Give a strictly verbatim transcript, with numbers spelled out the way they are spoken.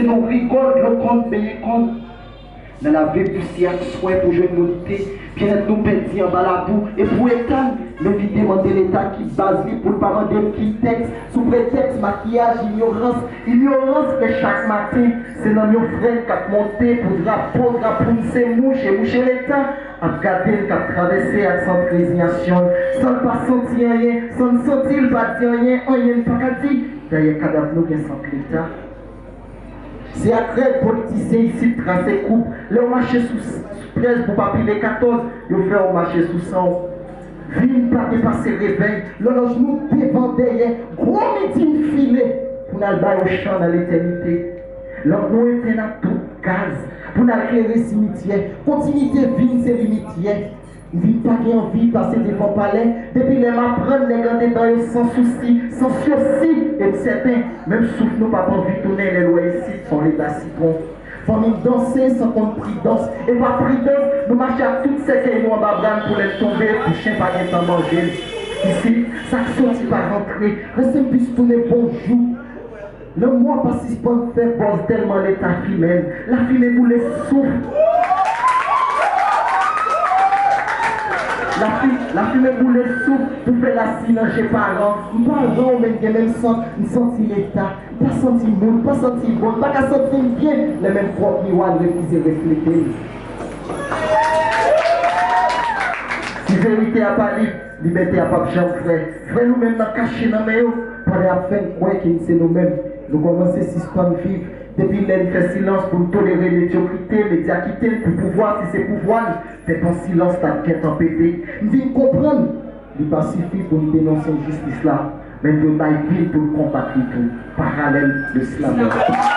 nou rigòl, dlo konn, benyen konn. Nan lave pisi ak swen pou jwenn nou lite, byennèt nou pèdi anba labou. E pou Eta n, m envite mande Leta ki baz li pou l pa mande m ki tèks, sou pretèks makiyaj, inyorans, inyorans fè chak maten. Se nanm yon frè n k ap monte pou drapo, drapo n se mouch, e mouche Leta ap gade n k ap travèse ak sant rezinyasyon n, san l pa santi anyen, san n santi l pa di anyen, anyen n pa ka di. Dayè kadav nou gen sant Leta. Se ak règ politisyen isit trase koub. Lè w mache sou, sou trèz pou pa pile katòz, yo fè w mache sou san w. Vi n pa depase revèy. Lòlòj nou devan dèyè. Gwo midi n file pou n al bay Ochan nan letènite. Lanp nou etenn ak tout gaz pou n al klere simityè. Kontinite vi n se limityè. M vin pa gen anvi pase devan palè. Depi lè m aprann nèg andedan yo san sousi, san syosi, e m sèten, menm souf nou p ap anvi tounen lè l wè isit s on leta sitwon. Fanmi m danse san konn pridans, e pa pridans, nou mache ak tout sèkèy nou anba bra n pou lè n tonbe, pou chen pa gentan manje n. Isit, sa k soti pa rantre, reste m plis tounen bonjou. Lanmò pa sispann fè bòz tèlman Leta fimen l. Lafimen boule souf. Lafi-, lafimen boule souf pou fè lasi nan je paran. M pa ran w, men n gen menm sant. M santi Leta. M pa santi moun. M pa santi bon. M pa ka santi m byen lè menm pwòp miwa n refize reflete m. Si verite a pa lib, libète a p ap janm frè. Frè nou menm nan kache nan men yo, pandan y ap fè n kwè ke n se nou menm. Nou kòmanse sispann viv. Depi lè n fè silans pou n tolere medyokrite, medya kite n pou pouvwa, si se pouvwa n, tèt an silans t ap gentan pete. M vin konprann, li pa sifi pou n denonse enjistis la, men n dwe bay vi n pou n konbat li tou. Paralèl de slamè.